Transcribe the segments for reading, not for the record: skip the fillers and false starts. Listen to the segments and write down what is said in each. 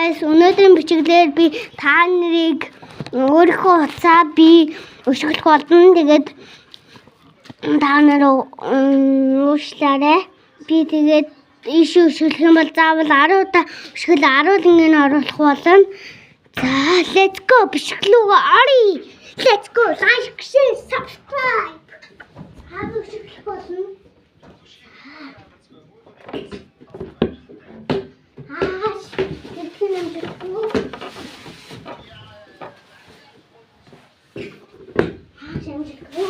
Guys, өнөөдрийн бичлэгээр би та нарыг өөрийнхөө утсаа би өшөглөх болно. Тэгээд та нар уушлаарай. Би тэгээд ийш өшөглөх юм бол заавал 10 удаа өшгөл 10 лингийг оруулах болно. За, let's go бичлэг рүү оръё. Let's go. Like, share, subscribe. Хаа өшөглөх болно. Аа, тэрхэн амжилтгүй. Аа, амжилтгүй.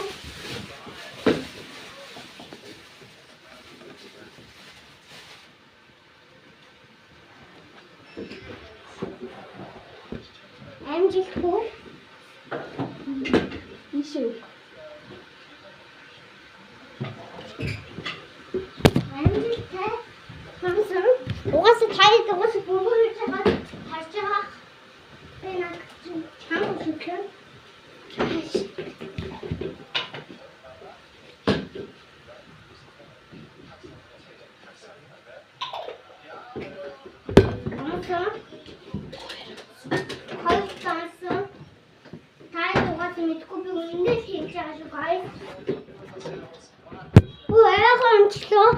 Амжилтгүй. Ийшээ. Амжилттай. Хамсан. Угаасаа та угаасаа бөмбөг хийж байгаа харж байгаа. Би над чанга шүтлээ. Хамсан. Хоёр таасан. Та угаасаа мэдгүй би үнэндээ л хийж байгаа шүү guys. Өө айгаа онцлоо.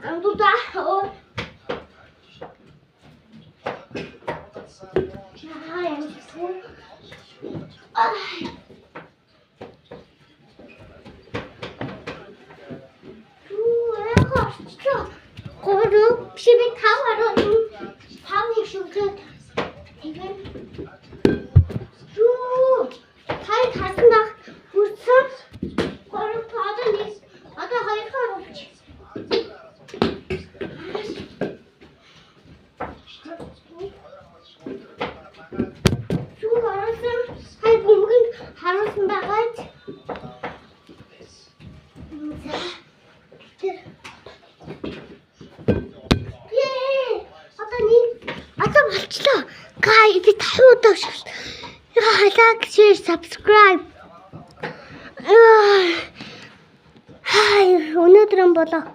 Андуудаа. Аа амжилтгүй. Аа. Юу айгаа орчлоо. Гурав биш би тав оруулсан. Тав шүглээд тэгээд юу тань тасан баг хүрсэн. Гурав одоо нэг одоо хоёр оруулчих. Юу оруулсан? Хай бөмбөг харуулсан байгаа ч. За. Тэр. Ее! Одоо нэг одоо болчлоо. Guys, би 5 удаа өшгөл. Like, share, subscribe. Хай, өнөөдрийн vlog.